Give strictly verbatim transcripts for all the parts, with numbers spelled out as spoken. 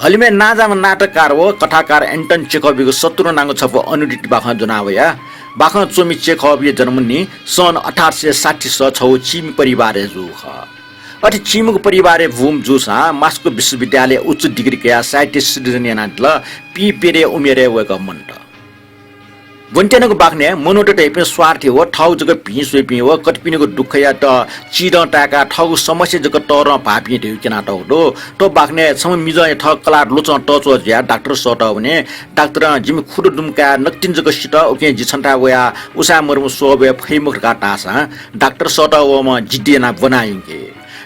हलिमय् नांजाःम्ह नाटककार व कथाकार एन्टन चेखवया शत्रु नांगु छपु अनुदित बाखं ज्वना वया। बाखं च्वमि चेखवया जन्मनिं सन् अठार सय साठी स छगू चीमि परिवारय् जूगु खः। अथे चीमिगु परिवारय् बूम्ह जूसां मास्को विश्वविद्यालयय् उच्च डिग्री कयाः साहित्य सिर्जन यानादिल। पीप्यदँया उमेरय् वय्कः मन्त। ब्वनेत्यनागु बाखनय् मनूत धइपिं स्वार्थी व थःगु जक भिं स्वइपिं व कतःपिनिगु दुःखयात चिधं ताय्काः थःगु समस्या जक तःधं भाःपिं धइगु क्यनातःगु दु। थ्व बाखनय् छम्ह मिजंया थः कलाः ल्वचं तःच्वः जुयाः डाक्टर सःतः वने। डाक्टरं जिमि खुदँ दुम्ह काय् नकतिनि जक सित, उकिं जि छन्थाय् वयाः उसाँय् मदुम्ह स्वः ब्वये फइ मखु धकाः धाःसां डाक्टर सःतः वःम्ह जिद्दी यानाः ब्वना यंकी।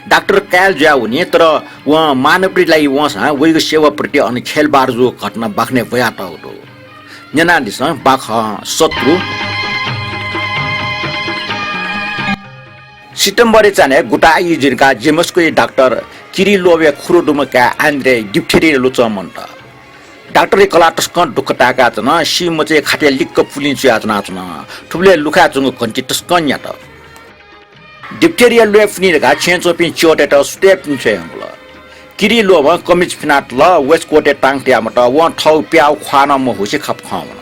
डाक्टर काय् जुयाः वनी, तर वं मानवताया लागि वंसां वइगु सेवा प्रति अन खेलबार जूगु घटना बाखनय् ब्वयातःगु दु। न्यनादिसँ बाखं शत्रु। सितम्बरया चान्हय् गुताः ई ज्वंकाः जेमस्कोया डाक्टर किरिलोभया खुदँ दुम्ह काय् आन्द्रे डिप्थेरियाया ल्वचं मन्त। डाक्टरया कलाः तसकं दुःख ताय्काच्वन, सी मचाया खातय् लिक्क पुलिं चुयाच्वनाच्वन। थुबलय् लुखाय् च्वंगु घन्टी तसकं न्यात। डिप्थेरिया ल्वय् फुनि धकाः छेँय् च्वंपिं च्यःतय्त सुथय् पिने छ्वये धुंकल। किरिलोभं कमिज फिनातल, वेस्टकोटय् तांक तयामत, वं थःगु प्याःगु ख्वाः नं मह्वसे खापु खं वन।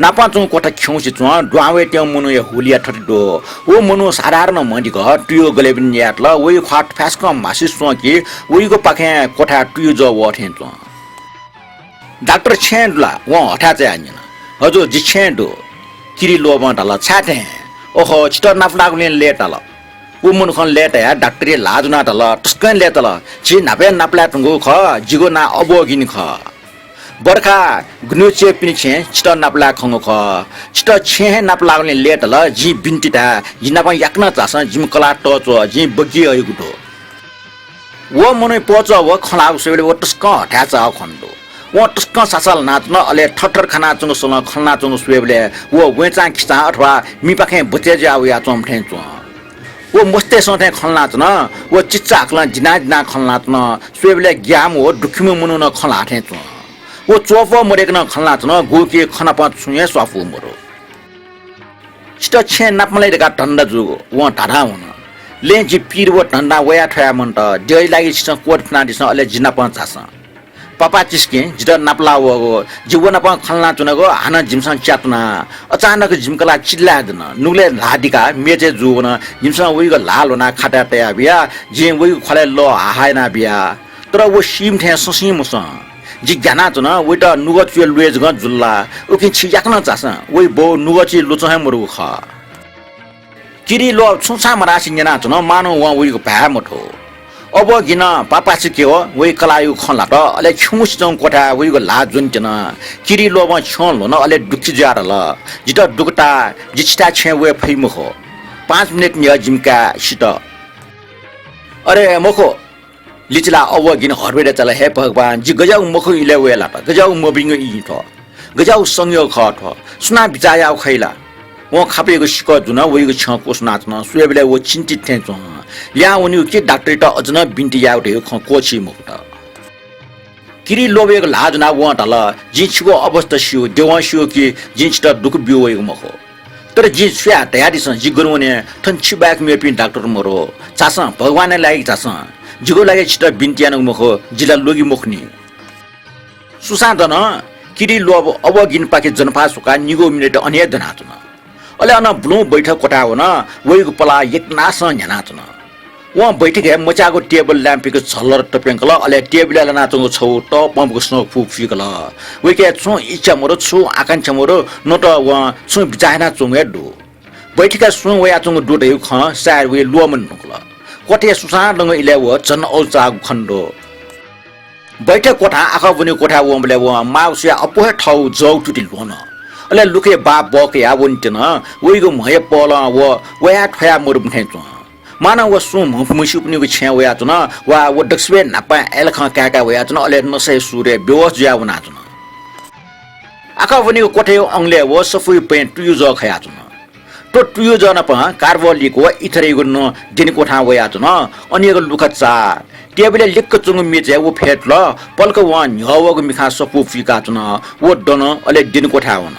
नापं च्वंगु क्वथा खिउँसे च्वं, दुहां वयेत्यंगु मनूया हुलिया थथे दु। व मनू साधारण म्हं दिकः तुयु गलेबिन यायेतल, वइगु ख्वाः थ्वासकं म्हासि स्वं कि वइगु पाखें क्वथाय् तुयु जः वः थें च्वं। डाक्टर छेँय् दु ला? वं हथाय् चायाः न्यन। हजुर, जि छेँय् दु। किरिलोभं धाल, छाय् थें? ओहो, छितः नापलाःगुलिं लय्ताल। व मनुखं लय्तायाः डाक्टरया ल्हाः ज्वनाः धाल, तसकं लय्ताल। झी न्हापा हे नापलाये धुंकूगु खः, जिगु नां अबोगिन खः। बर्खा गुन्युचय् पिने छेँ छितः नापलाये खंगु खः। छितः छेँय् हे नापलाःगुलिं लय्ताल, जिं बिन्ति धाये, जि नाप याकनं झासँ, जिमि कलाः तःच्वः, जिं बग्गी हइगु दु। व मनूया पहःचाः व खँ ल्हाःगु स्वयेबलय् व तसकं हथाय् चाःगु खने दु। वं तसकं सासः ल्हानाच्वन, अले थरथर खानाच्वंगु सलं खँ ल्हानाच्वंगु स्वयेबलय् व वँय्चां खिचां अथवा मिपाखें बचय् जुयाः वयाच्वंम्ह थें च्वं। व मस्तय्सं थें खँ ल्हानाच्वन, व चिचाहाकलं जिनाजिनाः खँ ल्हानाच्वन, स्वयेबलय् ग्याःम्ह व दुःखीम्ह मनू नं खँ ल्हाः थें च्वं। व च्वःपः मदय्कं नं खँ ल्हानाच्वन, गुकी खँ नाप छुं हे स्वापू मदु। छितः छेँय् नापलाये धकाः धन्दा जूगु, वं धाधां वन। लँय् जि पीर व धन्दां वयाः थ्वयाः मन्त, द्यःया लागि छिसं कोट फिनादिसँ, अले जि नाप झासँ। पापाचिस्किं जितः नापलाः वःगु, जि व नाप खँ ल्हानाच्वनागु, हानं जिमिसं च्यातुना। अचानक जिमि कलाः चिल्लाय् दन, नुगलय् ल्हाः दिकाः मेचय् जूवन, जिमिसं वइगु ल्हाः ल्ह्वनाः खाताय् तयाबिया, जिं वइगु ख्वालय् लः हाः हाः यानाबिया। तर व सीम्ह थें ससिं मसं। जि ग्यानाच्वन, वइत नुगः चुया ल्वय् जकं जुल ला? उकिं छि याकनं झासँ, वइ बौ नुगः चुइ ल्वचं हे मदुगु खः। किरिलोभ छुं छां मधासे न्यनाच्वन, मानौं वं वइगु भाय् मथू। अबोगिनं पापाचिस्किं व वइ कलाःयागु खँ ल्हात, अले खिउँसे च्वंगु क्वथाय् वइगु ल्हाः ज्वनेत्यन। किरिलोभं छ्यं ल्ह्वन, अले दुःखी जुयाः धाल, जितः दुःख ताः, जि छिथाय् छेँय् वये फइ मखु। पाँच मिनेट न्ह्यः जिमि काय् सित। अरे मखु, लिचिलाः अबोगिन हरबडय् चाल, हे भगवान, जि गज्याःगु मखुगु इलय् वये लात, गज्याःगु मभिंगु ई थ्व, गज्याःगु संयोग खः थ्व, सुनां बिचाः याःगु खइ ला? वं खापय्गु सिकः दुन, वइगु छ्यं क्वछुनाच्वन, स्वयेबलय् व चिन्तित थें च्वं। लिहां वनीगु कि डाक्टरयात अझ नं बिन्ति यायेगु धइगु खँ क्वःछी मखुत। किरिलोभयागु ल्हाः ज्वनाः वं धाल, जिं छिगु अवस्था स्यू, देवं स्यू कि जिं छितः दुःख ब्यू वइगु मखु। तर जिं छु याये धयादिसँ, जि गन वने, थन छि बाहेक मेपिं डाक्टर मदु। झासँ, भगवानया लागि झासँ। जिगु लागि छितः बिन्ति यानागु मखु, जि ला ल्वगि मखुनि। सुसां दन, किरिलोभ अबोगिनपाखे जन्फाः स्वकाः निगू मिनेट अन हे दनाच्वन। अले अनं बुलुं बैठक क्वथाय् वन, वइगु पलाः यक्नासं न्ह्यानाच्वन। वं बैठकय् मच्याःगु टेबल ल्याम्पिक झलर तप्यंकल, अले टेबलय् लानाच्वंगु छगू तःपंबुक सफू फुइकल। वइके छुं इच्छा मदु, छुं आकांक्षा मदु, न त वं छुं बिचाः यानाच्वंगु हे दु। बैठकय् सुं वयाच्वंगु दु धइगु खँ सायद वइ ल्वःमने धुंकल। क्वथय् सुसां दंगु इलय् व झन अजूचाःगु खने दु। बैठक क्वथां आखः ब्वनेगु क्वथाय् वंबलय् वं माःगु स्वयाः अप्वः हे थःगु जःगु तुति ल्ह्वन। अले लुखय् बाः बःकयाः वनेत्यन। वइगु म्हया पहलं व वयाः थ्वयाः मदुम्ह थें च्वं। मानं व सुं म्हमस्यूपिनिगु छेँय् वयाच्वन, वा व दक्वसिबय् न्हापां अय्‌लाखं काय्‌काय् वयाच्वन, अले नसाया सुरय् बेहोस जुयाः वनाच्वन। आखः ब्वनेगु क्वथाया अंगलय् व सफूया पँय् तुयु जः खयाच्वन। थ्व तुयु जः नाप कार्बोलिक व इथरयागु नं द्यनेक्वथां वयाच्वन। अनियागु लुखा चाः। टेबलय् लिक्क च्वंगु मेचय् व फ्यतुल। पलख वं न्ह्यः वःगु मिखां सफू फुइकाच्वन। व दन, अले द्यनेक्वथाय् वन।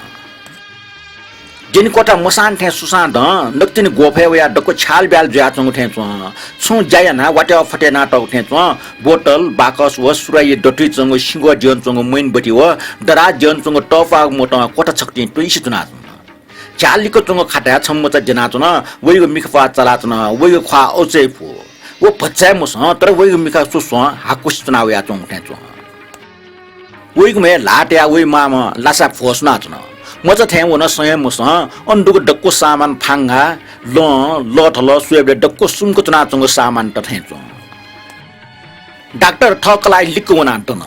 ज्यनेकोठा मसां थें सुसां दं, नकतिनि ग्वफय् वयाः दक्व छ्यालब्याल जुयाच्वंगु थें च्वं। छुं ज्या यानाः वात्याः फतय् यानातःगु थें च्वं। बोतल, बाकस व सुराही दथुइ च्वंगु सिंग्वः द्यनं च्वंगु मैनबत्ती व दराज द्यनं च्वंगु तःपाःगु मतं कोठा छकथिं तुइसे च्वनाच्वन। झ्याल लिक्क च्वंगु खाताय् छम्ह मचा द्यनाच्वन। वइगु मिखापाः चालाच्वन। वइगु ख्वाः अचय् फु। व भचा हे मसं, तर वइगु मिखा स्वस्वं हाकुसे च्वना वयाच्वंगु थें च्वं। वइगु म्हे ल्हाः तयाः वइ माःम्ह लासा भ्वसुनाच्वन। मचा थें वन सं हे मसं, अन दुगु दक्व सामान फांगा, लं, लःथल स्वयेबलय् दक्व सुम्क च्वनाच्वंगु सामानत थें च्वं। डाक्टर थः कलाःया लिक्क वनाः दन।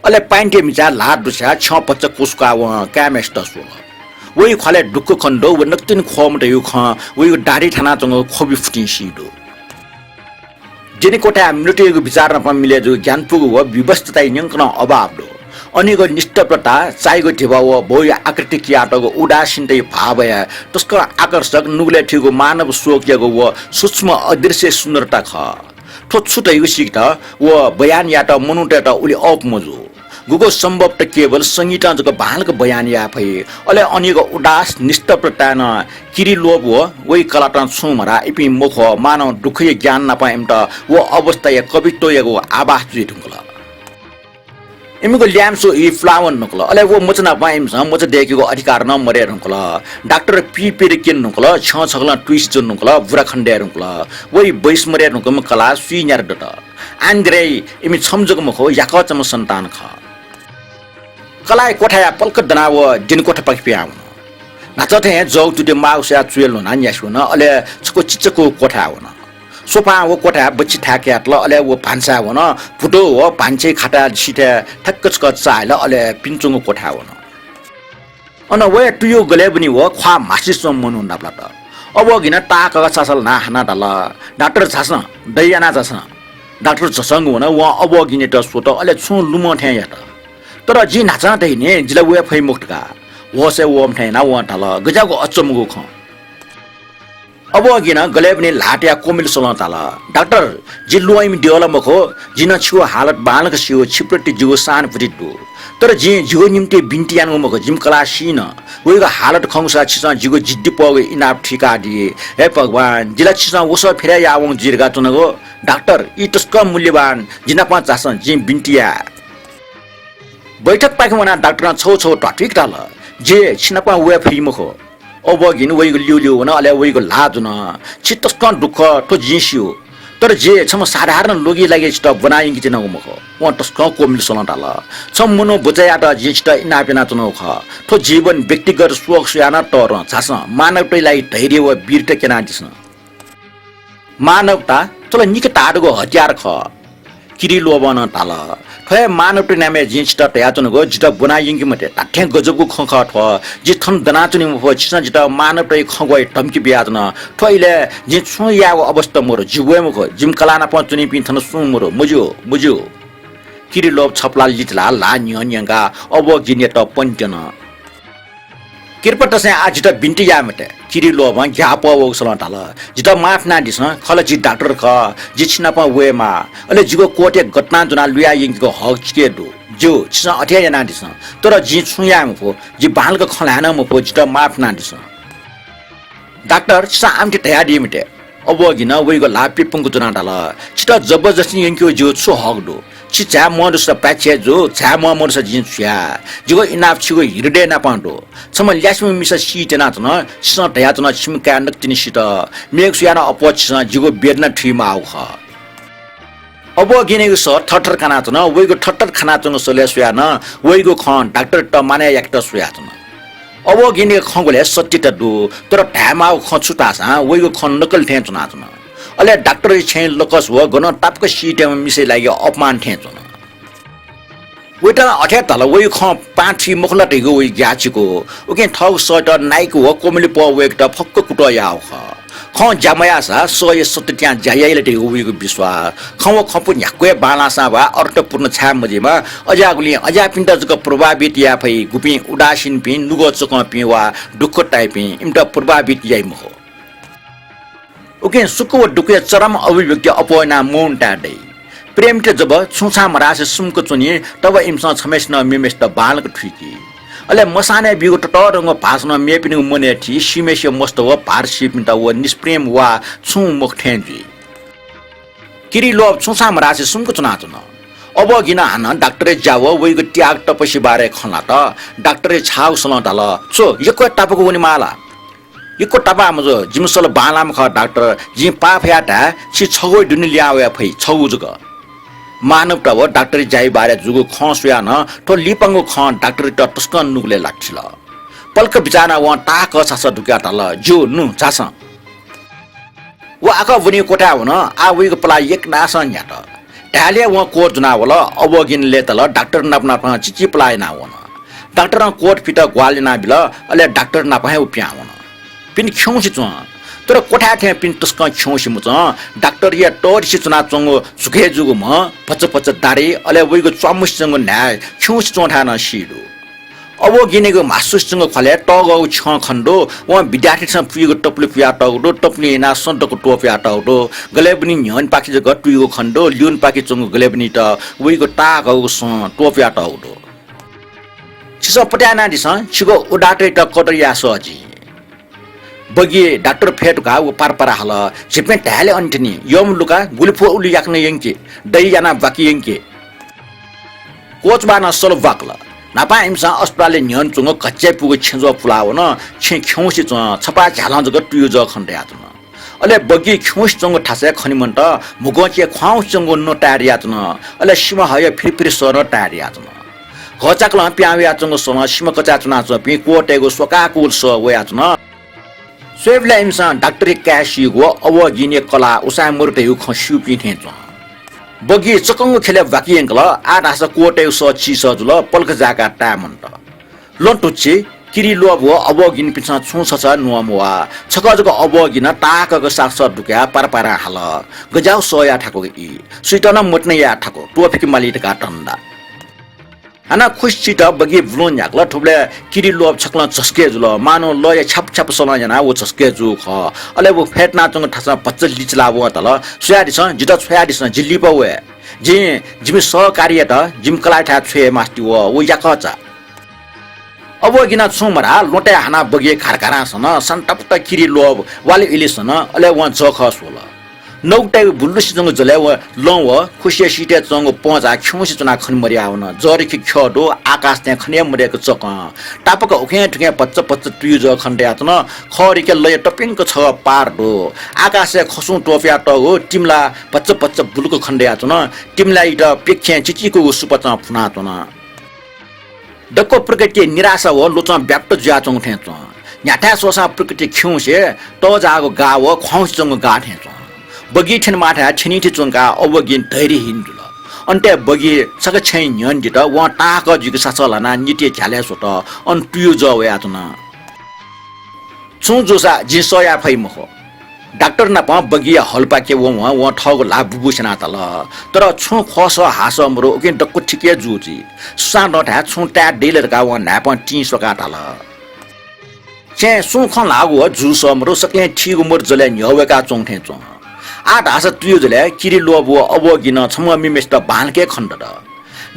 अले पाइन्टया मिचाय् ल्हाः दुस्याः छ्यं भचा कुसुकाः वं काय्म्हेसित स्वल। वइ ख्वालय् दुःख खने दु, व नकतिनि ख्वःम्ह धइगु खँ वइगु दाढी थानाच्वंगु ख्वबि फुतिं सी दु। ज्यनेकोठाय् मिलतय्गु बिचाः नाप मिलय् जूगु ग्यानापुगु व व्यवस्थितताया न्यंकनं अभाव दु। अनिगु निस्तब्धता, चायागु धिबा व बौया आकृति कियातःगु उदासीनताया भावया तसकं आकर्षक, नुगलय् थुइगु मानव शोकयागु व सूक्ष्म अदृश्य सुन्दरता खः। थ्व छु धइगु सीकेत व बयान यायेत मनूतय्त उलि अःपु मजू। गुगु सम्भवतः केवल संगीतं जक बांलाक बयान याये फइ। अले अनिगु उदास निस्तब्धताय् नं किरिलोभ व वइ कलातं छुं मधाः इपिं मख्वः, मानव दुःखया ज्ञान नाप इमित व अवस्थाया कवित्वयागु आभास जुइ धुंकल। इमिगु ल्याय्म्ह सु ई फुलावन धुंकल। अले व मचा नाप इमिसं मचा दय्केगु अधिकार नं मदये धुंकल। डाक्टर पीपीर क्यने धुंकल, छ्यं छकलं तुइसे च्वने धुंकल, बुरा खने दये धुंकल। वइ बैस मदये धुंकूम्ह कलाः सुइ न्यात दत। आन्द्रे इमि छम्ह जक मखु, याकःचाम्ह सन्तान खः। कलाःया कोठाया पलख दनाः व ज्यनेकोठापाखे पिहां वन। न्हाचः थें जःगु तुति माःगु स्वयाः चुय् ल्ह्वनाः न्यासि वन, अले छकू चिचाकूगु कोठाय् वन। सोफां व कोठाय् बच्छि थाय् कयातल, अले व भान्साय् वन। भुतू व भान्सेया खाताय् सिथय् ठ्याक्क छकः चाःहिल, अले पिने च्वंगु कोठाय् वन। अन वया तुयु गलय् ब्वनी व ख्वाः म्हासि च्वंम्ह मनू नापलात। अबुगिनं ताःकक सासः ल्हानाः हानाः धाल, "डाक्टर झासँ, दया यानाः झासँ।" डाक्टर झसंक वन, वं अबुगिनयात स्वत, अले छुं लुमं थें यात। तर जिं न्हाचां धयानि, जि ला वये फइ मखु धकाः। होशय् वःम्ह थें यानाः वं धाल, "गज्याःगु अचम्मगु खँ।" अबुगिनं गलय् ब्वनी ल्हाः तयाः क्वमिल स्वलं धाल, "डाक्टर, जि ल्वःमि द्यः ला मखु, जिं नं छिगु हालत बांलाक स्यू, छिप्रति जिगु सहानुभूति दु। तर जिं जिगु निंतिं बिन्ति यानागु मखु, जिमि कलाः सी नं। वइगु हालत खंगु स्वयाः छिसं जिगु जिद्दिपःगु इनाप थुइकादी। हे भगवान, जि ला छिसं वसः फिरय् याःवंगु जुइ धकाः च्वनागु। डाक्टर, ई तसकं मूल्यवान, जि नाप झासँ, जिं बिन्ति याये।" बैठकपाखे वनाः डाक्टरं छगू छगू ध्वाथुइक धाल, "जि छि नाप वये फइ मखु।" अबुगिन वइगु ल्यूल्यू वन, अले वइगु ल्हाः जुन। "छि तसकं दुःख, थ्व जिं स्यू। तर जि छम्ह साधारण रोगीया लागि छितः ब्वना यंके तिनागु मखु।" वं तसकं क्वमिल स्वलं धाल, "छम्ह मनू बचय् यायेत जिं छितः इनाप यानाच्वनागु खः। थ्व जीवन व्यक्तिगत शोक स्वयाः नं तःधं, झासँ, मानवताया लागि धैर्य व वीरता क्यनादिसँ।" "मानवता, थ्व ला निकः ताःधुगु हतियार खः।" किरिलोभं नं धाल, "थ्व हे मानवता नामय् जिं छितः धयाच्वनागु, जितः ब्वना यंके मते। धात्थें गजबगु खँ खः थ्व। जि थन दनाच्वने मफु, छिसं जितः मानवताया खँ ग्वयाः धम्की बियाच्वन। थ्व इलय् जिं छुं यायेगु अवस्था मदु, जि वये मखु। जिमि कलाः नाप च्वनीपिं थन सुं मदु, मज्यू, मज्यू।" किरिलोभ छपलाः लिचिलाः ल्हाः न्ह्यः न्यंकाः अबुगिनयात पने त्यन। "कृपा तसें आः जितः बिन्ति याये मते।" किरिलोभं ग्याःपः वःगु स्वलं धाल, "जितः माफ यानादिसँ, खः ला जि डाक्टर खः, जि छि नाप वयेमाः। अले जिगु कोटय् गतिनां ज्वनाः लुया यंकेगु हक छिके दु। ज्यू, छिसं अथे हे यानादिसँ। तर जिं छुं याये मफु, जि बांलाक खँ ल्हाये नं मफु, जितः माफ यानादिसँ।" "डाक्टर, छिसं आमथे धयादी मते।" अबुगिनं वइगु ल्हाः पिपुंक ज्वनाः धाल, "छितः जबरजस्ती यंकेगु जिगु छु हक दु? छि झाये म्वाः दुसा पाय्छि हे जु, झाये म्वाः मदुसा जिं छु याये? जिगु इनाप छिगु हृदय नाप दु। छम्ह ल्यासेम्ह मिसा सी त्यनाच्वन, छिसं धयाच्वन छिमि काय् नकतिनि सित। मेगु सुयानं अप्वः छिसं जिगु वेदना थुइमाःगु खः।" अबुगिनयागु सः थरथर कानाच्वन। वइगु थरथर खानाच्वंगु सलय् स्वयाः नं वइगु खँ डाक्टरयात मानय् याकेत स्वयाच्वन। अबुगिनया खँग्वलय् सत्यता दु, तर धायेमाःगु खँ छु धाःसां वइगु खँ नकल थें च्वनाच्वन। अले डाक्टरया छेँय् लकस व गनं तापाक सीत्यंम्ह मिसाया लागि अपमान थें च्वन। वइत अथे धाल, वइगु खँ पाहां थुइ मखु ला धइगु वइ ग्याःचिकु। उकिं थःगु सःयात नाइक व क्वमिलिपः वय्केत फक्व कुतः याःगु खः। खँ ज्या मयाःसा सःया सत्यतायां ज्या याइ ला धइगु वइगु विश्वास। खँ व खँपु न्ह्याक्व हे बांलाःसां वा अर्थपूर्ण छाय् मजुइमा, अज्याःगुलिं अज्याःपिन्त जक प्रभावित याये फइ, गुपिं उदासीनपिं, नुगः चकंपिं वा दुःख ताइपिं, इमित प्रभावित याइ मखु। उकिं सुख व दुःखया चरम अभिव्यक्ति अप्वः यानाः मौनताय् दइ। प्रेमीत जब छुं छां मधासे सुम्क च्वनी, तब इमिसं छम्हय्सिनं मेम्हय्सित बांलाक थुइकी। अले मसानय् ब्यूगु ततःधंगु भाषणं मेपिनिगु मनय् थी, सीम्हेसिया मस्त व भारतसिपिन्त व निष्प्रेम वा छुं मखु थें जुइ। किरिलोभ छुं सां मधासे सुम्क च्वनाच्वन। अबःगिनं हानं डाक्टरया ज्या व वइगु त्याग तपस्या बारे खँ ल्हात। डाक्टरया छाःगु सलं धाल, "छु, यक्व तापाक वनेमाः ला?" "यक्व तापाः मजू, जिमि सल बांलाःम्ह खः डाक्टर। जिं पाफयाः धाये, छि छगू दुने लिहां वये फइ, छगू जक।" मानवता व डाक्टरया ज्याया बारे जूगु खँ स्वयाः नं थ्व लिपांगु खँ डाक्टरयात तसकं नुगलय् लाथिल। पलख बिचाः यानाः वं ताःहाकः सासः दुकाः धाल, "ज्यू, नु, झासँ।" व आखः वनीगु क्वथाय् वन। आः वइगु पलाः यक्व नासं न्ह्यात। धायेलय् वं कोट ज्वनाः वल। अबःगिनं लय्ताल। डाक्टर नाप नापं चिचिपलाः यानाः वन। डाक्टरं कोट फित ग्वाहालि यानाबिल, अले डाक्टर नाप हे व पिहां वन। पिने खिउँसे च्वं। तर क्वथाय् थें पिने तसकं खिउँसे मच्वं। डाक्टरया तःधिसे च्वनाच्वंगु झुकय् जूगु म्ह, भचा भचा दाह्री, अले वइगु च्वामुसे च्वंगु न्हाय् खिउँसे च्वंथाय् नं सी दु। अबःगिनयागु म्हासुसे च्वंगु ख्वालय् तःगःगु छ्यं खने दु। वं विद्यार्थीतय्सं पुइगु तपुलि पुयातःगु दु। तपुलिं यानाः सँ दक्व त्वपुयातःगु दु। गलय्बुनिं न्ह्यःनेपाखे जक तुइगु खने दु। ल्यूनेपाखे च्वंगु गलय्बुनित वइगु ताःहाकःगु सँ त्वपुयातःगु दु। छिसं पत्याः यानादिसँ, छिगु उदारतायात कदर याये सः जिं। बगी डाक्टर फय् धकाः व पारपारा हल। झीपिं धायेलय् अन थ्यनी। यःम्ह लुका गुलि फु उलि याकनं यंके, दया यानाः ब्वाके यंके। कोचबानं सल ब्वाकल। न्हापां इमिसं अस्पतालय् न्ह्यःने च्वंगु घच्चाय् पुगु छेँजः पुलाः वन। छेँ खिउँसे च्वं, छपाः झ्यालं जक तुयु जः खने दयाच्वन। अले बगी खिउँसे च्वंगु थासय् खने मन्त। म्हुगंचे ख्वाउँसे च्वंगु नं ताये दयाच्वन। अले सिमा हया फिरफिर सः नं ताये दयाच्वन। घःचाकलं पिहां वयाच्वंगु सलं सिमा कचाय् च्वनाच्वंपिं क्वःतय्गु स्वकाः कुल सः वयाच्वन। स्वयेबलय् इमिसं डाक्टरया काय् सीगु व अबःगिनया कलाः उसाँय् मदु धयागु खँ स्यूपिं थें च्वं। बगी चकंगु ख्यलय् ब्वाके यंकल। आः धाःसा क्वःतय्गु सः चिसः जुल, पलख जाय्काः ताये मन्त। लँ धुच्छि, किरिलोभ व अबःगिनपिन्सं छुं छछः न्ववाः मवाः। छकः जक अबःगिनं ताःहाकःगु सासः दुकाः पारपारां हाल, "गज्याःगु सः याये थाकुगु ई? सुइत नं मतिना याये थाकु, त्वःफिके माली" धकाः धन्दा। हानं खुसि चित बगी बुलुं न्ह्याकल। थुबलय् किरिलोभ छकलं झसकय् जुल। मानौं लःया छ्याप छ्याप सलं यानाः व झसकय् जूगु खः। अले व फय्तनाच्वंगु थासं भचा लिचिलाः वं धाल, "स्वयादिसँ, जितः छ्वयादिसँ, जि लिपा वये। जिं जिमि सहकारीयात जिमि कलाःयाथाय् छ्वये मास्ति वः, व याकःचा।" अबःगिनं छुं मधाः, ल्वहँतय् हानाः बगी घारघारां सन, सन्तापत किरिलोभ वालि इलि सन, अले वं जःखः स्वल। नगुतय्गु बुल्लुसे च्वंगु जलय् व लँ व खुसिया सिथय् च्वंगु पंझा खिउँसे च्वनाः खने मदयावन। जःरिके ख्यः दु, आकाश थें खने हे मदय्क चकं। तापाक उखें थुखें भचा भचा तुयु जः खने दयाच्वन। खःरिके लँया तप्यंक छगः पार दु। आकाशय् खसुं त्वपुयातःगु तिमिला भचा भचा बुलुक खने दयाच्वन। तिमिलायात प्यखें चिचीकूगु सुपाँचं फुनाच्वन। दक्व प्रकृति निराशा व ल्वचं व्याप्त जुयाच्वंगु थें च्वं। न्ह्याथाय् स्वःसां प्रकृति खिउँसे तःजाःगु गाः व ख्वाउँसे च्वंगु गाः थें च्वं। बगी थ्यनेमाःथाय् थ्यनीथ्यनी च्वंकाः अबःगिन धैर्यहीन जुल। अन्तय् बगी छकः छेँय् न्ह्यःने दित। वं ताःहाकः जुइक सासः ल्हानाः नितय् झ्यालय् स्वत। अन तुयु जः वयाच्वन। छुं जूसा जिं सः याये फइ मखु। डाक्टर नापं बगिया हलपाखे वंवं वं थःगु ल्हाः बुबुस्यानाः धाल। तर छुं ख्वःसः हाःसः मरु, उकिं दक्व ठीक हे जू जुइ। सुसां नं धाये छुं ताये दइ ला धकाः वं न्हाय्पं तिं स्वकाः धाल। छेँय् सुं खँ ल्हाःगु व जूसः मरु, सकलें थीगु मदु जलय् न्ह्यः वय्काः च्वंगु थें च्वं। आः धाःसा तुयु जलय् किरिलोभ व अबःगिनं छम्ह मेम्हेसित बांलाक हे खने दत।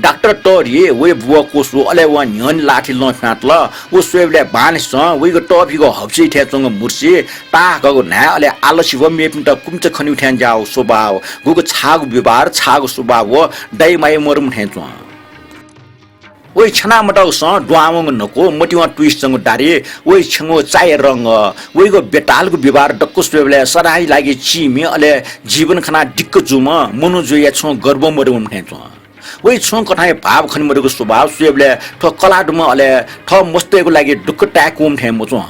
डाक्टर तःधि, वया बुबः कोसु, अले वं न्ह्यःने लाःथि लँ फ्यानातल। व स्वयेबलय् बांलासें वइगु तःभिगु हबसि थें च्वंगु मुर्सि, ताःहाकःगु न्हाय्, अले आलसी व मेपिन्त कुमिचा खनीगु थें ज्याःगु स्वभाव, गुगु छाःगु व्यवहार, छाःगु स्वभाव व दाइ माया मदुम्ह थें च्वं। वइ छ्याना मतःगु सँ, दुहां वंगु न्हकू, मतिवं तुइसे च्वंगु दाह्री, वइ छेँगू चाया रंग, वइगु बेतालगु व्यवहार दक्व स्वयेबलय् सदांया लागि चीमि, अले जीवन खनाः दिक्क जूम्ह मनू जुइया छुं गर्व मदुम्ह थें च्वं। वइ छुं कथंया भाव खने मदुगु स्वभाव स्वयेबलय् थ्व कलाः दुम्ह अले थः मस्तय्गु लागि दुःख ताय्कूम्ह थें मच्वं।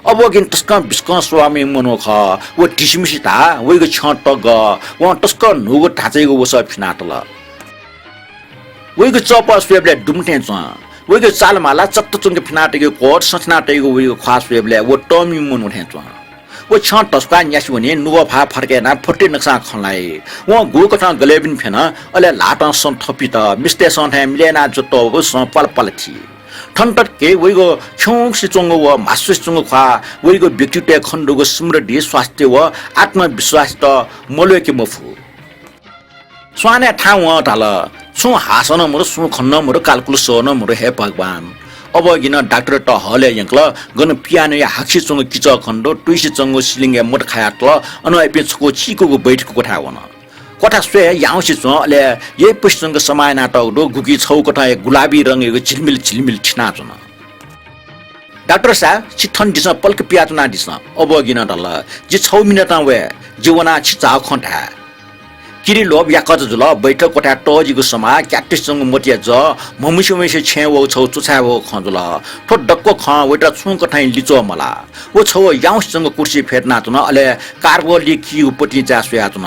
अबःगिन तसकं बिस्कं स्वभावमि मनू खः। व ढिसिमिसि धाः, वइगु छ्यं तःगः, वं तसकं न्हूगु ढाँचायागु वसः फिनातल। वइगु चःपः स्वयेबलय् दुम्ह थें च्वं। वइगु चालमाला चत्त च्वंक फिनातइगु कोट, सँथ्यनातइगु वइगु ख्वाः स्वयेबलय् व तःमि मनू थें च्वं। व छ्यं धस्वाः न्यासि वनी, नुगः फाः फर्के यानाः फुर्ति नकसां खँ ल्हाइ। वं गुकथं गलय्बुने फ्यन, अले ल्हातं सँ थपित, मिस्तय्सं थें मिलय् यानाः जुयातःगु सँ प्वाल प्वाल थी। थन तक वइगु खिउँसे च्वंगु व म्हासुसे च्वंगु ख्वाः, वइगु व्यक्तित्वय् खने दुगु समृद्धि, स्वास्थ्य व आत्मविश्वासयात मल्वय्के मफु। स्वानय् थाहां वं धाल, छुं हाःसः नं मदु, सुं खने नं मदु, कालकुल सः नं मदु, हे भगवान। अबःगिनं डाक्टरयात हलय् यंकल। गन पियानोया हाक्से च्वंगु किचः खनेदु, तुइसे च्वंगु सिलिङय् मत खायातल। अनं इपिं छकू चीकूगु बैठक क्वथाय् वन। क्वथा स्वये याउँसे च्वं, अले यइपुसे च्वंक समाः यानातःगु दु, गुकी छगू कथंया गुलाबी रंगयागु झिलमिल झिलमिल थिनाच्वन। डाक्टर साहेब, छि थन दिसँ पलख पियाच्वनादिसँ। अबःगिनं धाल, जि छगू मिनेटं वये, जि वनाः छि झाःगु खँ धाये। किरि ल्वःब याकःचा जुल। बैठक क्वथाय् तःजिगु समाः, क्यातुसे च्वंगु मतया जः, म्हमूसे वंसे छेँय् वःगु छगू च्वछाय् वःगु खँ जुल। थ्व दक्व खँ वयात छुं कथंया लिच्वः मलाः। व छगू याउँसे च्वंगु कुर्सी फ्यतुनाच्वन, अले कार्बलय् कीगु पतिंचाय् स्वयाच्वन।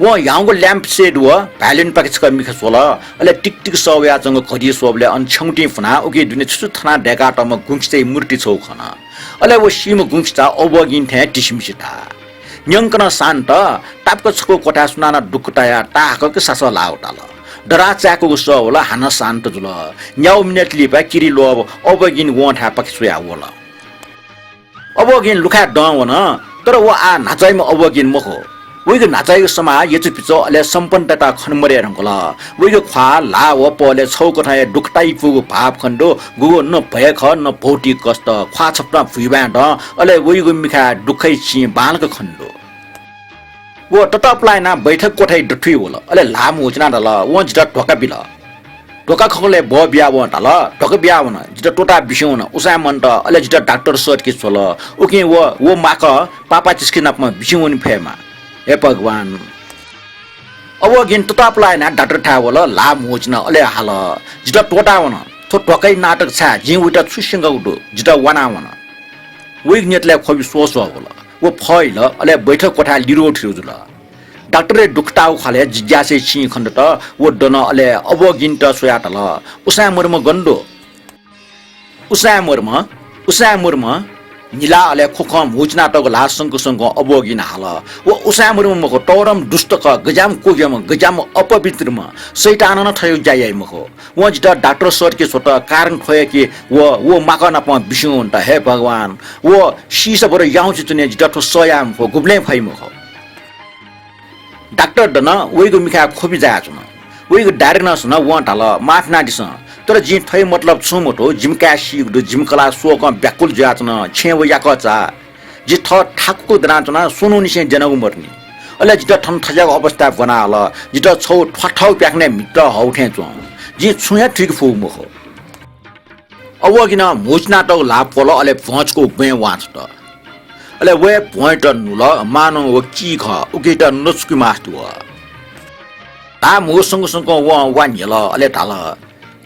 वं ह्याउँगु ल्याम्प सेड व भायोलिनपाखे छकः मिखा स्वल। अले टिकटिक सः वयाच्वंगु घडी स्वःबलय् अन छ्यंगुतिं भुनाः उकी दुने छु छु थनाः दय्कातःम्ह गुँखिचाया मूर्ति छगू खन। अले व सीम्ह गुँखिचा अबःगिन थें ढिसिमिसे धाः। न्यंकनं शान्त, तापाक छकू क्वथाय् सुनानं दुःख तायाः ताहाकक सासः लाः वताल। दराः चाय्कूगु सः वल, हानं शान्त जुल। न्यागू मिनेट लिपा किरि ल्वःब अबःगिन वंथाय्पाखे स्वयाः वल। अबःगिन लुखाय् दं वन, तर व आः न्हाचःम्ह अबःगिन मखु। वइगु न्हाचःयागु समाः यचुपिचः अले सम्पन्नतायात खने मदये धुंकल। वइगु ख्वाः, ल्हाः व पहलय् छगू कथंया दुःख ताइपूगु भाव खनेदु, गुगु न भय खः, न भौतिक कष्ट। ख्वाः छपतं भुइँबाँय् दं, अले वइगु मिखाय् दुःखया चिं बांलाक खनेदु। व ततःपलाः यानाः बैठक क्वथाया दथुइ वल, अले ल्हाः म्होचिनाः धाल, वं जितः धोका बिल। धोका खंकलय् बः बियाः वं धाल, धोका बियाः वन, जितः त्वःताः बिस्युं वन, उसाँय् मन्त, अले जितः डाक्टर सःतके स्वल। उकिं व, व माकः पापाचिस्कि नाप बिस्युं वने फयेमा। हे भगवान। अबःगिन ततःपलाः यानाः डाक्टरथाय् वल, ल्हाः म्होचिन, अले हाल, जितः त्वःताः वन, थ्व धोकाया नाटक छाय्, जिं वइत छु स्यंकागु दु, जितः वानाः वन। वइगु न्यतलय् ख्वबि स्वःस्वः वल। व फहिल, अले बैठक क्वथाय् लिर्वः थिर्वः जुल। डाक्टरया दुःख ताःगु ख्वालय् जिज्ञासया चिं खनेदत। व दन, अले अबःगिनयात स्वयाः धाल, उसाँय् मदुम्ह गन दु? उसाँय् मदुम्ह, उसाँय् मदुम्ह। न्हिला अले ख्वखं म्होचिनातःगु ल्हाः संक संकं अबःगिनं हाल, व उसाँय् मदुम्ह मखु, तःधंम्ह दुष्ट खः, गज्याःम्ह कोग्याम्ह, गज्याःम्ह अपवित्रम्ह, शैतानं नं थज्याःगु ज्या याइ मखु। वं जितः डाक्टर सःतके स्वत, कारण थ्व हे कि व, व माकः नाप बिस्युं वंत। हे भगवान, व सीसा बरु याउँसे च्वने, जितः थ्व सह याये मफु, गुबलें फइ मखु। डाक्टर दन, वइगु मिखाय् ख्वबि जायाच्वन। वइगु दारिनं सन, वं धाल, माफ यानादिसँ, तर जिं थ्वया मतलब छुं मथू, जिमि काय् सीगु दु, जिमि कलाः स्वकं व्याकुल जुयाच्वन, छेँय् व याकःचा। जि थः थाकुक दनाच्वना, स्वन्हुंनिसें द्यनागु मदुनि। अले जितः थन थज्याःगु अवस्थाय् ब्वनाहल। जितः छगू थ्वाथःगु प्याखनय् म्हितः हःगु थें च्वं। जिं छुं हे थुइके फुगु मखु। अबःगिनं म्होचिनातःगु ल्हाः प्वल, अले भ्वंचुकूगु ब्वँय् वां छ्वत। अले व हे भ्वंयात न्हुल, मानं व की खः, उकियात नचुके मास्ति वः। ल्हाः म्हो संक संकं वं वा न्ह्यल, अले धाल,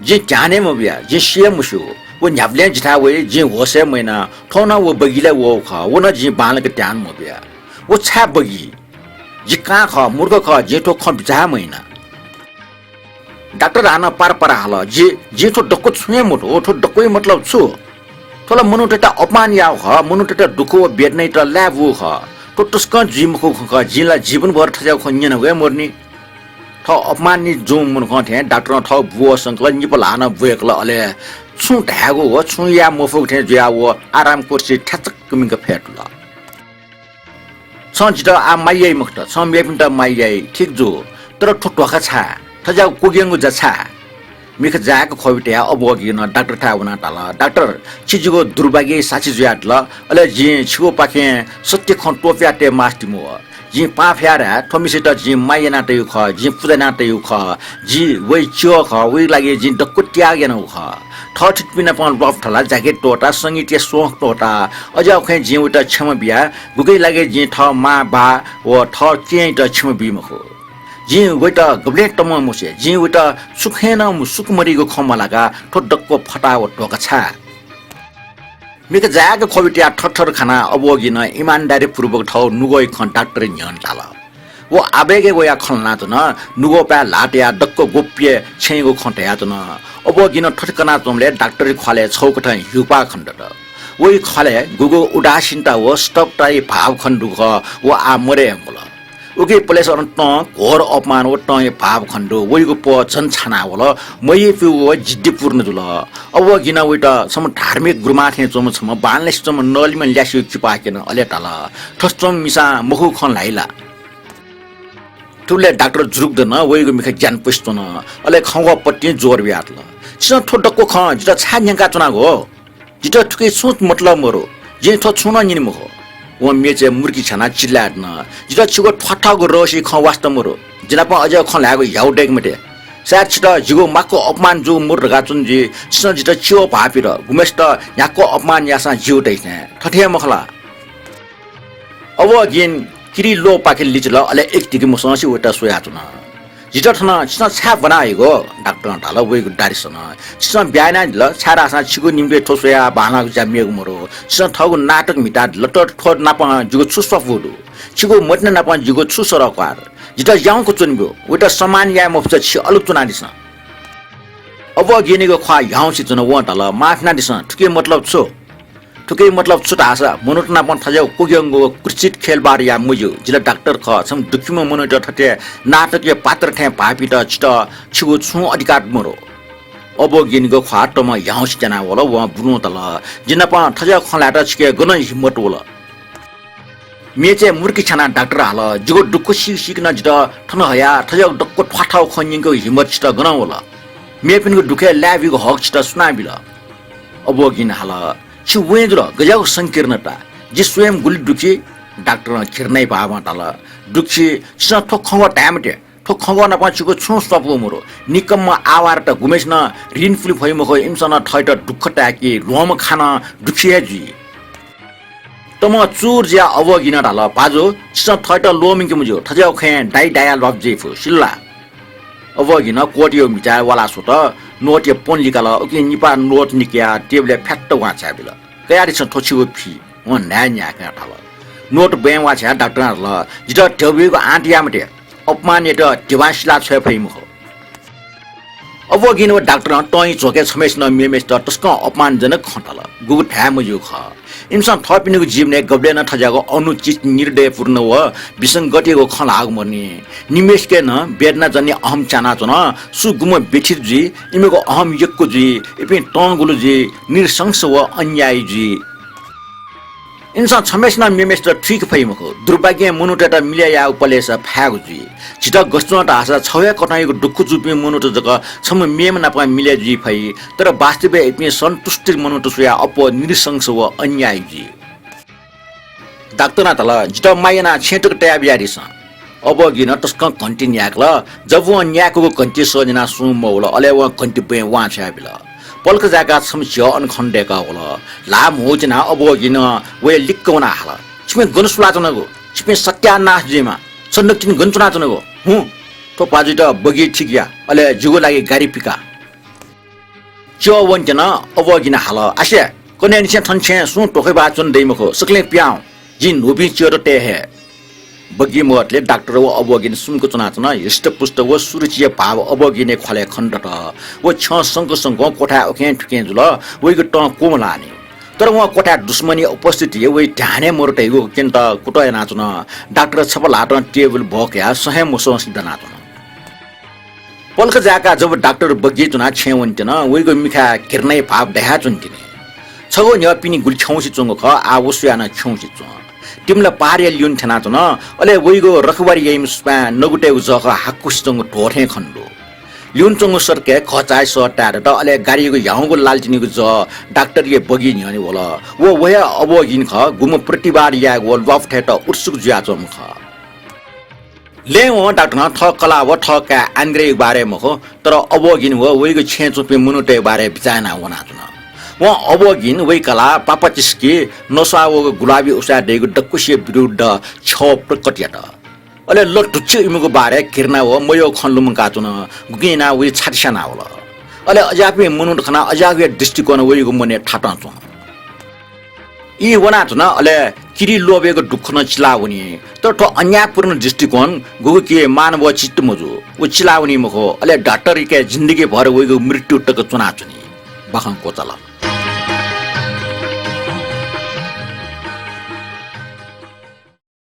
जिं ध्यान हे मबिया, जिं सी हे मस्यू। व न्ह्याबलें जिथाय् वइ, जिं होश हे मयाना। थौं नं व बगिलय् वःगु खः, व नं जिं बांलाक ध्यान मबिया। व छाय् बगी? जि कां खः, मूर्ख खः, जिं थ्व खँ बिचाः हे मयाना। डाक्टर हानं पारपार हाल, जि, जिं थ्व दक्व छुं हे मथू, थ्व दक्वया मतलब छु? थ्व ला मनूतय्त अपमान याःगु खः, मनूतय्त दुःख व वेदनायात लाये बूगु खः। थ्व तसकं जुइ मखुगु खँ खः, जिं ला जीवनभर थज्याःगु खँ न्यनागु हे मदुनि। थः अपमानित जूम्ह मनुखं थें डाक्टरं थः ब्वः संकल, निपा ल्हाः नं ब्वय्कल, अले छुं धायेगु व छुं याये मफुगु थें जुयाः व आराम कुर्सी थ्याचक्क मिंक फ्यतुल। छं जितः आः माया याइ मखुत, छं मेपिन्त माया याइ, ठीक जू, तर थ्व ध्वाखा छाय्? थज्याःगु कोग्यंगु ज्या छाय्? मिखा जाय्क ख्वबि तयाः अबःगिनं डाक्टरथाय् वनाः धाल, डाक्टर, छि जिगु दुर्भाग्यया साक्षी जुयादिल, अले जिं छिगुपाखें सत्य खँ त्वपुयातये मास्ति मवः। जिं पाफयाः धाये, थ्व मिसायात जिं माया याना तयागु खः, जिं पुजा याना तयागु खः, जि वया च्यः खः, वया लागि जिं दक्व त्याग यानागु खः। थः थितिपिं नाप ल्वापु थलाः जाकेट त्वःताः, संगीतया सोख त्वःताः, अज्याःगु खँय् जिं वयात क्षमा बिया, गुकिया लागि जिं थः मां बाः व थः केहेँयात क्षमा बी मखु। जिं वयात गबलें तमं मस्यू, जिं वयात सुखं नं सुख मदीगु खँ मलाकाः थ्व दक्व फताहा व ध्वाखा छाय्? मिखा जाय्क ख्वबि तयाः थरथर खानाः अबःगिनं इमानदारीपूर्वक थः नुगःया खँ डाक्टरया न्ह्यःने धाल। व आवेगय् वयाः खँ ल्हानाच्वन, नुगःपाय् ल्हाः तयाः दक्व गोप्य छेँयागु खँ धयाच्वन। अबःगिनं थथे कनाच्वंबलय् डाक्टरया ख्वालय् छगू कथं ह्यूपाः खनेदत। वया ख्वालय् गुगु उदासीनता व स्तब्धताया भाव खनेदु खः, व आः मदये धुंकल। उकिया पलेसा अन तं, घोर अपमान व तंया भाव खनेदु। वइगु पह झन छानावल, मयय्‌पिगु व जिद्दीपूर्ण जुल। अबःगिनं वयात छम्ह धार्मिक गुरुमां थें च्वंम्ह छम्ह बांलासे च्वंम्ह नलिम्ह ल्यासेया किपा क्यन, अले धाल, थथे च्वंम्ह मिसां मखुगु खँ ल्हाइ ला? थुबलय् डाक्टर जुरुक्क दन, वइगु मिखा ग्यानापुसे च्वन, अले खँग्वःपतिं जोर बियातल। छिं थ्व दक्व खँ जितः छाय् न्यंकाच्वनागु हो? जितः थुकिं छुं मतलब मरु। जिं थ्व छुं नं न्यने मखु। वं मेचय् मुर्की छ्यानाः चिल्लाय् धुन, जितः छिगु थ्वाथःगु रहस्यया खँ वास्ता मरु। जि नाप अज्याःगु खँ ल्हायेगु ह्याउ दय्के मते। सायद छितः जिगु माक्व अपमान जूगु मरु धकाः च्वन जुइ। छिं जितः च्यः भाःपिं, गुम्हसित न्ह्याक्व अपमान याःसां ज्यू दइ थें। थथे हे मखु ला? अबोगिन किरि ल्वःपाखे लिचिल, अले एक तिकि मसंसे वयात स्वयाच्वन। जितः थन छिं छाय् ब्वना हइगु? डाक्टरं धाल, वइगु दारिसन। छिं ब्याहा यानादिल, छाय्धाःसा छिगु निंतिं थ्व स्वयाः बांलाःगु ज्या मेगु मरु। छिं थःगु नाटक म्हितादिल, तर थ्व नाप जिगु छु स्वापू दु? छिगु मतिना नाप जिगु छु सरह क्वार? जितः याउँक च्वनेब्यु, वयात सम्मान याये मफुसा छि अलग च्वनादिसँ। अबोगिनयागु ख्वाः ह्याउँसे च्वन, वं धाल, माफ यानादिसँ, थुकिया मतलब छु? थुकिया मतलब छु धाःसा, मनूत नाप थज्याःगु क्वग्यंगु व कुत्सित खेलबार याये मज्यू। जि ला डाक्टर खः, छम्ह दुःखीम्ह मनूयात थथे नाटकया पात्र थें भाःपिन्त छितः छिगु छुं अधिकार मरु। अबोगिनयागु ख्वाः तमं ह्याउँसे त्यानावल, वं बुलुं धाल, जि नाप थज्याःगु खँ ल्हायेत छिके गन हिम्मत वल? मेचय् मुर्की छ्यानाः डाक्टरं हाल, जिगु दुःख सीक सीक नं जितः थन हयाः थज्याःगु दक्व थ्वाथःगु खँ न्यंकेगु हिम्मत छितः गनं वल? मेपिनिगु दुःखय् लाय् बीगु हक छितः सुनां बिल? अबोगिनं हाल, छि वहें जुल, गज्याःगु संकीर्णता। जि स्वयं गुलि दुःखी। डाक्टरं घृणाया भावं धाल, दुःखी, छिं थ्व खँग्वः धाये मते। थ्व खँग्वः नाप छिगु छुं स्वापू मरु। निकम्म आवारत, गुम्हसिनं ऋण पुले फइ मखु, इमिसं नं थःत दुःख ताय्की, ल्वःमखां नं दुःखी हे जुइ। तमं चुर जुयाः अबोगिनं धाल, भाजु, छिं थःत ल्वःमंके मज्यू, थज्याःगु खँय् दाइ दायाः ल्वापु जुइ फु, सिल ला? अबोगिनं कोटया म्हिचाय् वाला स्वत, नोटया पँ लिकाल, उकिं निपाः नोट निकयाः टेबलय् फ्यात्त वांछ्वया बिल। कयादिसँ थ्व छिगु फी। वं न्हाय् न्याय्कं धाल। नोट बँय् वांछ्वयाः डाक्टरं धाल, जितः ध्यबा बीगु आँट याये मते। अपमान यायेत ध्यबां सिला छ्वये फइ मखु। अबोगिन व डाक्टरं तंया झ्वकय् छम्हय्सिनं मेम्हय्सित तसकं अपमानजनक खँ धाल। गुगु धाये मज्यू खः। इमिसं थःपिनिगु जीवनय् गबलय् नं थज्याःगु अनुचित, निर्दयपूर्ण व विसंगतियागु खँ ल्हाःगु मदुनि। निम्हय्सिके नं वेदनाजन्य अहं च्यानाच्वन। सु गुम्ह व्यथित जुइ, इमिगु अहं यक्व जुइ, इपिं तंगुलु जुइ, नृशंस व अन्यायी जुइ। इमिसं छम्हय्सिनं मेम्हय्सित थुइके फइ मखु। दुर्भाग्यं मनूतय्त मिलय् यायेगु पलेसा फायेगु जुइ। झीत गथे च्वं धाःसा छगू हे कथंयागु दुःख जूपिं मनूत जक छम्ह मेम्ह नाप मिलय् जुइ फइ, तर वास्तवय् इपिं सन्तुष्ट मनूत स्वयाः अप्वः नृशंस व अन्यायी जुइ। डाक्टरं धाल, जितः माया यानाः छेँय् तक तया बियादिसँ। अबोगिनं तसकं घन्टी न्याय्कल। जब वं न्याय्कूगु घन्टी सः न्यनाः सुं मवल, अले वं घन्टी बँय् वांछ्वया बिल। पलख जाय्काः छम्ह झ्यः अन खनेदय्काः वल। ल्हाः म्हो च्वनाः अबोगिनं वयाः लिक्क वनाः हाल, छिपिं गन सुलाच्वनागु? छिपिं सत्यानाश जुइमा। छ नकतिनि गन च्वनाच्वनागु? हुँ, थ्व भाजुयात बगी ठीक या, अले जिगु लागि गाडी पिका। च्यः वनेत्यन। अबोगिनं हाल, आसे, कन्हय्‌निसें थन छेँय् सुं ध्वाखय् बाः च्वने दइ मखु, सकलें पिहां हुँ। जिं न्हूपिं च्यःत तये हये। बगी मवतले डाक्टर व अबोगिन सुम्क च्वनाच्वन। हृष्टपुष्ट व सुरुचिया भाव अबोगिनया ख्वालय् खनेदत। व छ्यं संक संकं क्वथाय् उखें थुखें जुल। वइगु तं क्वम्हलाःनि। तर वं क्वथाय् दुश्मनया उपस्थितिइ वइ ध्यानय् मरु धइगु क्यनेत कुतः यानाच्वन। डाक्टर छपा ल्हातं टेबुल भ्वकयाः सहें मसंसे दनाच्वन। पलख जाय्काः जब डाक्टर बगी च्वनाः छेँय् वनेत्यन, वइगु मिखाय् घृणाया भाव दह्याच्वनेतिनि। छगू न्ह्यः पिने गुलि खिउँसे च्वंगु खः, आः व स्वयाः नं खिउँसे च्वं। तिमला पहाडया ल्यूने थ्यनाच्वन। अले वइगु रखवारी याइम्ह सुपाँय् नगुतय्गु जःखः हाकुसे च्वंगु ध्वः थें खने दु। ल्यूने च्वंगु सडकय् घःचाःया सः ताय् दत, अले गाडीयागु ह्याउँगु लालटिनयागु जः डाक्टरया बगी न्ह्यःने वल। व, व हे अबोगिन खः, गुम्ह प्रतिवाद यायेगु व ल्वापु थयेत उत्सुक जुयाच्वंम्ह खः। लँय् वं डाक्टरं थः कलाः व थः काय् आन्द्रेयागु बारे मखु, तर अबोगिन व वइगु छेँय् च्वंपिं मनूतय्गु बारे बिचाः यानाः वनाच्वन। वं अबोगिन, वइ कलाः, पापाचिस्की, नस्वाः वःगु गुलाबी उसाँय् दइगु दक्वसिया विरुद्ध छ्यः प्रकट यात। अले लथुच्छि इमिगु बारे घृणा व मयःगु खँ लुमंकाच्वन, गुकिं यानाः वइ छाति स्यानावल। अले अज्याःपिं मनूत खनाः अज्याःगुया दृष्टिकोण वइगु मनय् थातं च्वन। ई वनाच्वन, अले किरि लोभयागु दुःख नं चिलावनी। तर थ्व अन्यायपूर्ण दृष्टिकोण गुगुकी मानव चित्त मजू, व चिलावनी मखु। अले डाक्टरयाके जिन्दगीभर वइगु मृत्यु तक च्वनाच्वनी। बाखं क्वचाल।